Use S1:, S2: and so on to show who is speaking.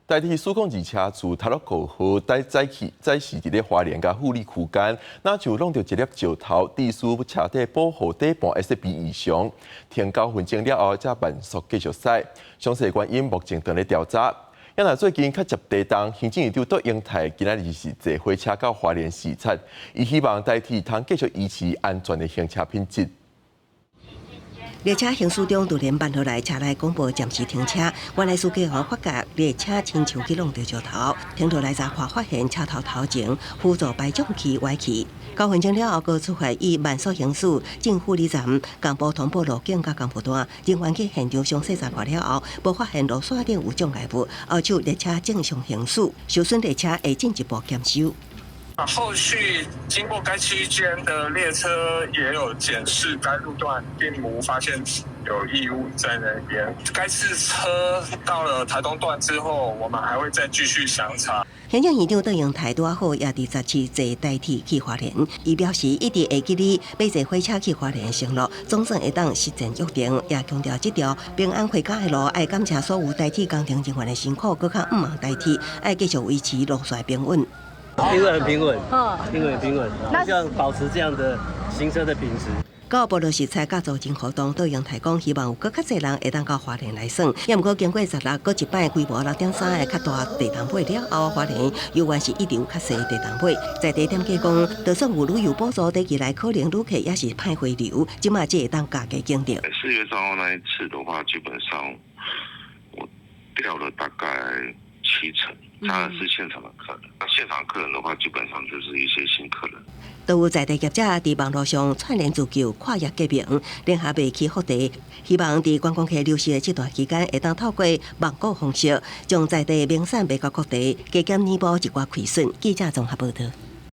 S1: 台鐵四空二車次太魯閣號載載去載時佇咧花蓮佮富里區間，若就挵著一粒石頭，致使車底保護底盤的設備異常，停九分鐘了後才慢速繼續駛。詳細原因目前正咧調查。啊若最近較捷地動，行政院長卓榮泰今仔日是坐火車到花蓮視察，伊希望台鐵通繼續維持安全的行車品質。
S2: 列車行駛中突然慢落來，車內廣播暫時停車。原來司機予發覺列車親像去挵著石頭，停落來查看發現車頭頭前輔助排障器歪去。九分鐘了後，閣出發以慢速行駛進富里站，廣播通報路警佮工務單人員去現場詳細查看了後，無發現路線頂有障礙物，後手列車正常行駛，受損列車會進一步檢修。
S3: 後續經過該區間的列車也有檢視該路段，並無發現有異物在那邊。該次車到了台東段之後，我們還會再繼續詳查。
S2: 行政院長卓榮泰拄好也佇17坐台鐵去花蓮，伊表示一直會記得欲坐火車去花蓮承諾，總算會當實踐約定，也強調這條平安回家的路，愛感謝所有台鐵工程人員的辛苦，閣較毋忘台鐵愛繼續維持路線平穩。
S4: 因為很平穩，因為很平穩，希望保持這樣的行車的品質。
S2: 到部落視察佮助人活動，卓榮泰講希望有閣較濟人會當到花蓮來耍。也毋過經過十六閣一擺規模6.3的較大地動尾了後，花蓮猶原是一直有較細地動尾。在地點計講，就算有旅遊補助，短期內可能旅客也是歹回流，這馬只會當加價警惕。
S5: 4月3號那一次的話，基本上我掉了大概7成。當然是現場的客人，那現場客人的話，基本上就是一些新客人。
S2: 都有在地業者佇網路上串聯自救，跨業結盟，聯合賣起福袋，希望佇觀光客流失的這段期間，會當透過網購方式，將在地名產賣到各地，加減彌補一寡虧損。記者綜合報道。